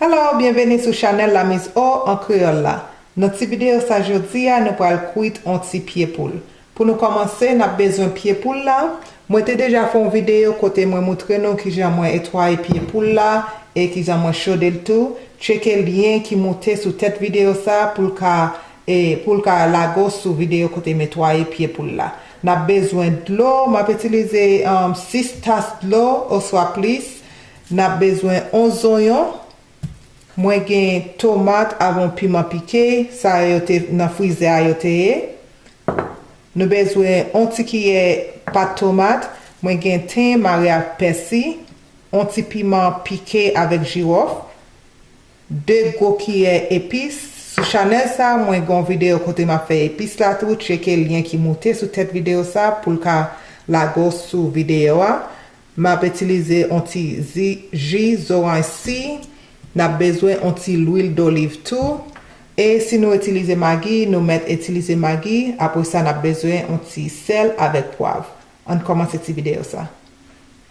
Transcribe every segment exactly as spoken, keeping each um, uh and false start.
Hello, byenveni sou chanèl Lamiz O an kreyòl la. Nan ti videyo sa jodi a, nou pral kwit on ti pye poul. Pou nou kòmanse, n ap bezwen pye poul la. Mwen te deja fè yon videyo kote mwen moutre nou kijan mwen etwaye pye poul la e kijan mwen chode l tou. Tcheke lyen ki moute sou tèt videyo sa pou l ka, e, pou l ka lage w sou videyo kote m etwaye pye poul la. N ap bezwen dlo, m ap itilize, um, sis tas dlo oswa plis. N ap bezwen on zonyon. Mwen gen tomat avè yon piman pike, sa yo te nan frizè a yo te ye. Nou bezwen yon ti kiyè pat tomat, mwen gen ten mare ak pèsi, yon ti piman pike avèk jiwòf, de gwo kiyè epis. Sou chanèl sa, mwen gen yon videyo kote m ap fè epis la tou, tcheke lyen ki moute sou tèt videyo sa pou l ka lage w sou videyo a. M ap itilize yon ti zi-, ji zoranj si. N ap bezwen yon ti lwil doliv tou. E si nou itilize magi, nou mèt itilize magi. Apre sa, n ap bezwen yon ti sèl avèk pwav. Ann kòmanse ti videyo sa.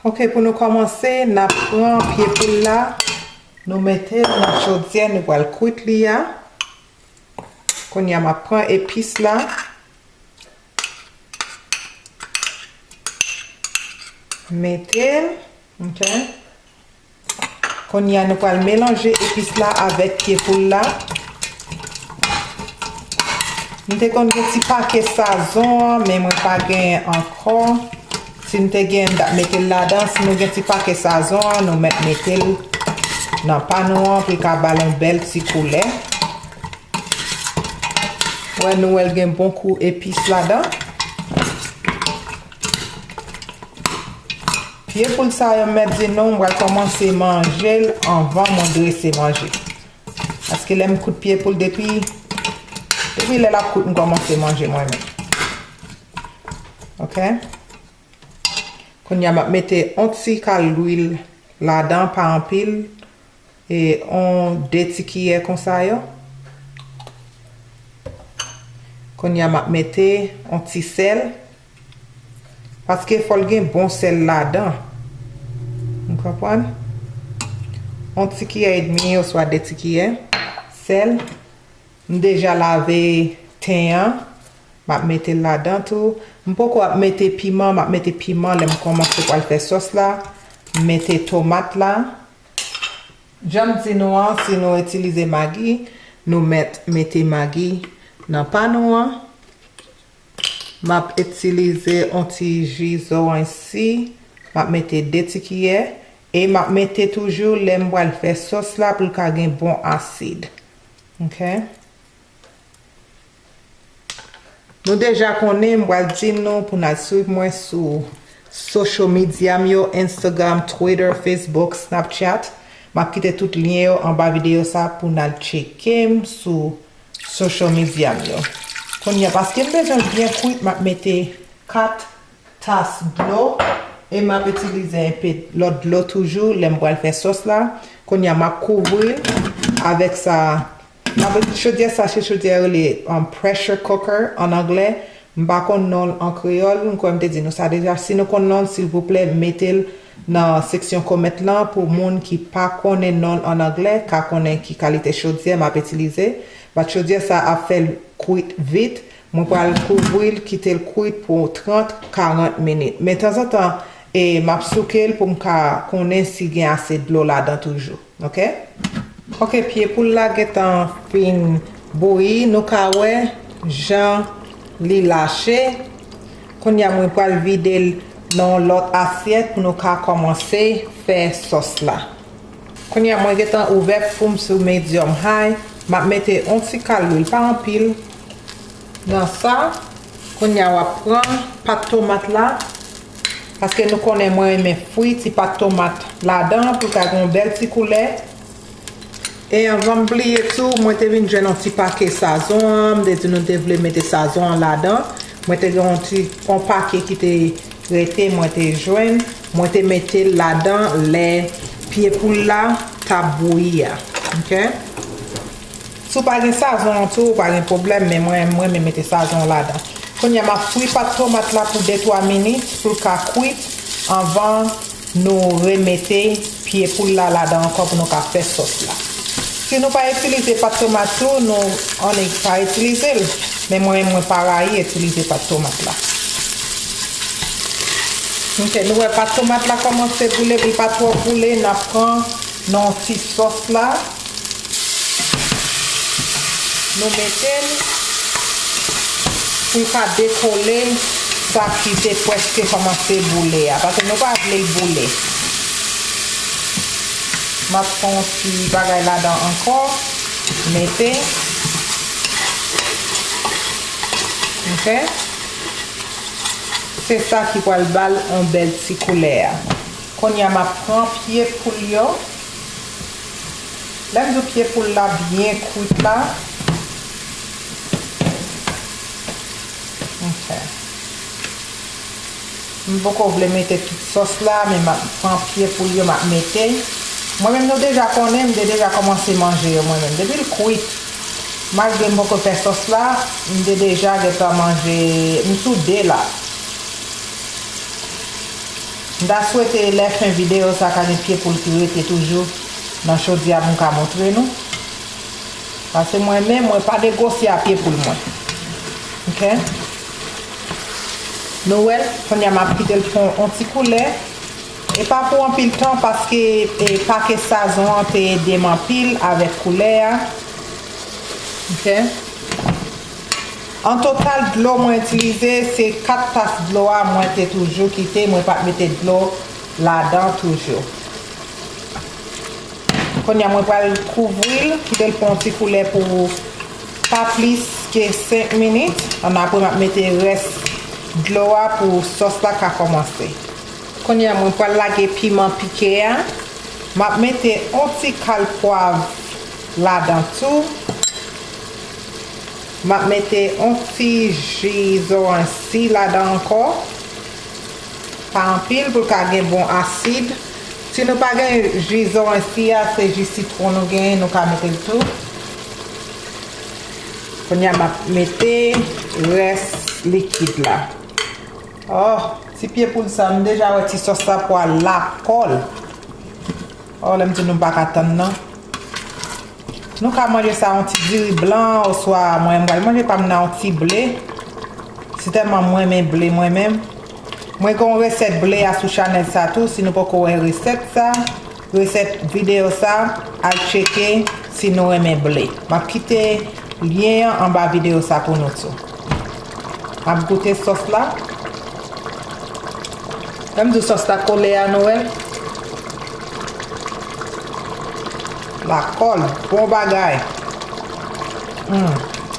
Ok, pou nou kòmanse, n ap pran pye poul la, nou mete l nan chodyè, nou pral kwit li a. Kounye a, m ap pran epis la. Mete l, ok. Kounye a, nou pral melanje epis la avèk pye poul la. M te konn gen ti pake sazon an, men mwen pa genyen ankò. Si m te genyen, m t ap mete l ladan. Si nou gen ti pake sazon an, nou mèt mete l nan pa nou an pou l ka ba l yon bèl ti koulè. Wè, nou wè l gen bon kou epis ladan. Pye poul sa yo, m mèt di nou, m pral kòmanse manje l anvan mwen drese manje. Paske lè m kwit pye poul depi, depi lè l ap kwit, m kòmanse manje mwen menm. Ok? Kounye a, m ap mete yon ti kal lwil ladan, pa anpil, e yon de ti kiyè konsa yo. Kounye a, m ap mete yon ti sèl, paske fò l gen bon sèl ladan. Ou konprann? Yon ti kiyè edmi oswa de ti kiyè sèl. M deja lave ten an. M ap mete l ladan tou. M poko ap mete piman, m ap mete piman lè m kòmanse pral fè sòs la. M mete tomat la. Jan m di nou an, si nou itilize magi, nou mèt mete magi nan pa nou an. M ap itilize yon ti ji zoranj si. M ap mete de ti kiyè. E m ap mete toujou lè m pral fè sòs la pou l ka gen bon asid. Ok? Nou deja konnen, m pral di nou pou n al swiv mwen sou social media m yo, Instagram, Twitter, Facebook, Snapchat. M ap kite tout lyen yo anba videyo sa pou n al tcheke m sou social media m yo. Kounye a, paske m bezwen l byen kwit, m ap mete kat tas dlo e m ap itilize enpe lòt dlo toujou lè m pral fè sòs la. Kounye a, m ap kouvri l avèk sa. Avèk chodyè sa, se chodyè yo rele, um, pressure cooker an anglè. M pa konn non l an kreyòl, m kwè m te di nou sa deja. Si nou konn non l, silvouplè, mete l nan seksyon kòmant lan pou moun ki pa konnen non l an anglè, ka konnen ki kalite chodyè m ap itilize. But chodyè sa ap fè l kwit vit. Mwen pral kouvri l, kite l kwit pou trant, karant minit. Men tanzantan, e, m ap souke l pou m ka konnen si gen ase dlo ladan toujou. Ok? Ok, pye poul la gentan fin bouyi. Nou ka wè jan li lache. Kounye a, mwen pral vide l nan yon lòt asyèt pou nou ka kòmanse fè sòs la. Kounye a, mwen gentan ouvè fou m sou medium high. M ap mete yon ti kal lwil, pa anpil, nan sa. Kounye a, w ap pran pat tomat la. Paske nou konnen mwen renmen fri ti pat tomat ladan pou l ka gen yon bèl ti koulè. E anvan m bliye tou, mwen te vin jwenn yon ti pake sazon an. M te di nou te vle mete sazon an ladan. Mwen te gen yon ti, yon pake ki te rete, mwen te jwenn. Mwen te mete l ladan lè pye poul la t ap bouyi a. Ok? Si w pa gen sazon an tou, pa gen pwoblèm, men mwen, mwen renmen mete sazon an ladan. Kounye a, m ap fri pat tomat la pou de twa minit pou l ka kwit anvan nou remete pye poul la ladan ankò pou nou ka fè sòs la. Si nou pa itilize pat tomat tou, nou annik pa itilize l. Men mwen, mwen pa rayi itilize pat tomat la. Ok, nou wè pat tomat la kòmanse boule, li pa twò boule, n ap pran nan ti sòs la. Nou mete l pou l ka dekole sa ki te prèske kòmanse boule a, paske nou pa vle l boule. M ap fè yon ti bagay ladan ankò, mete. Ok. Se sa ki pral ba l yon bèl ti koulè a. Kounye a, m ap pran pye poul yo. Lè m di w pye poul la byen kwit la. Ok. M poko vle mete tout sòs la, men m ap pran pye poul yo, m ap mete. Mwen menm, nou deja konnen, m te deja kòmanse manje yo, mwen menm. Depi l kwit, malgre m poko fè sòs la, m te deja gentan manje, m sou de la. M ta swete lè fen videyo sa ka gen pye poul ki rete toujou nan chodyè a pou m ka montre nou. Paske mwen menm, mwen pa negosye a pye poul mwen. Ok? Nou wè l, kounye a m ap kite l pran yon ti koulè. E pa pou anpil tan, paske, e, pake sazon an te ede m anpil avèk koulè a. Ok? An total, dlo mwen itilize, se kat tas dlo a mwen te toujou kite, mwen pa t mete dlo ladan toujou. Kounye a, mwen pral kouvri l, kite l pran yon ti koulè pou pa plis ke senk minit. Annapre, m ap mete rès dlo a pou sòs la ka kòmanse. Kounye a, mwen pral lage piman pike a. M ap mete yon ti kal pwav ladan tou. M ap mete yon ti ji zoranj si ladan ankò. Pa anpil pou l ka gen bon asid. Si nou pa gen ji zoranj si a, se ji sitwon nou genyen, nou ka mete l tou. Kounye a, m ap mete rès likid la. Oh, ti pye poul sa, m deja wè ti sòs la pral lakòl. Oh, lè m di nou m pa ka tann nan. Nou ka manje sa yon ti diri blan, oswa mwen, m pral manje pa m nan yon ti ble. Si tèlman mwen renmen ble mwen menm. Mwen gen yon resèt ble a sou chanèl sa tou, si nou poko wè resèt sa, resèt videyo sa, al tcheke si nou renmen ble. M ap kite lyen an anba videyo sa pou nou tou. M ap goute sòs la. Lè m di w sòs la kole a, nou wè l? Lakòl, bon bagay. Hmm.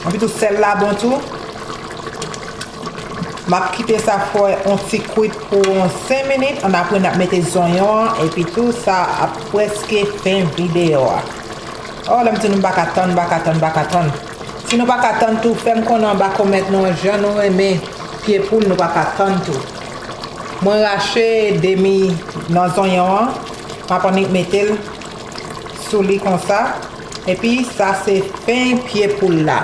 Epi tou sèl la bon tou. M ap kite sa fè yon ti kwit pou yon senk minit, annapre n ap mete zonyon an, epi tou sa ap prèske fen videyo a. Oh, lè m di nou m pa ka tann, m pa ka tann, m pa ka tann. Si nou pa ka tann tou, fè m konnen anba kòmantè nou an jan nou renmen pye poul, nou pa ka tann tou. Mwen rache demi nan zonyon an, m ap annik mete l sou li konsa. Epi sa se fen pye poul la.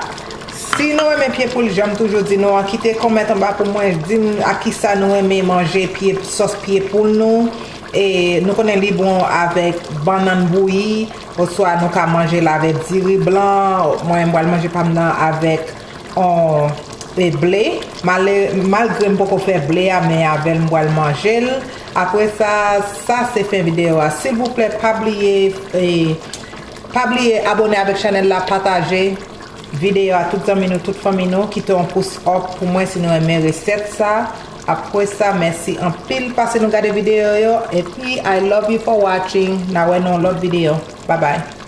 Si nou renmen pye poul, jan m toujou di nou an, kite kòmantè anba pou mwen, di m a kisa nou renmen manje pye, sòs pye poul nou. E nou konnen li bon avèk bannann bouyi, oswa nou ka manje l avèk diri blan. Mwen, m pral manje pa m nan avèk, on, e, ble. Male-, malgre m poko fè ble a, men avè l m pral manje l. Apre sa, sa se fen videyo a. Silvouplè, pa bliye, e, pa bliye abòne avèk chanèl la, pataje videyo a tout zanmi nou, tout fanmi nou, kite yon pous up pou mwen si nou renmen resèt sa. Apre sa, mèsi anpil paske nou gade videyo yo. Epi, I love you for watching. N a wè nan yon lòt videyo. Bye bye.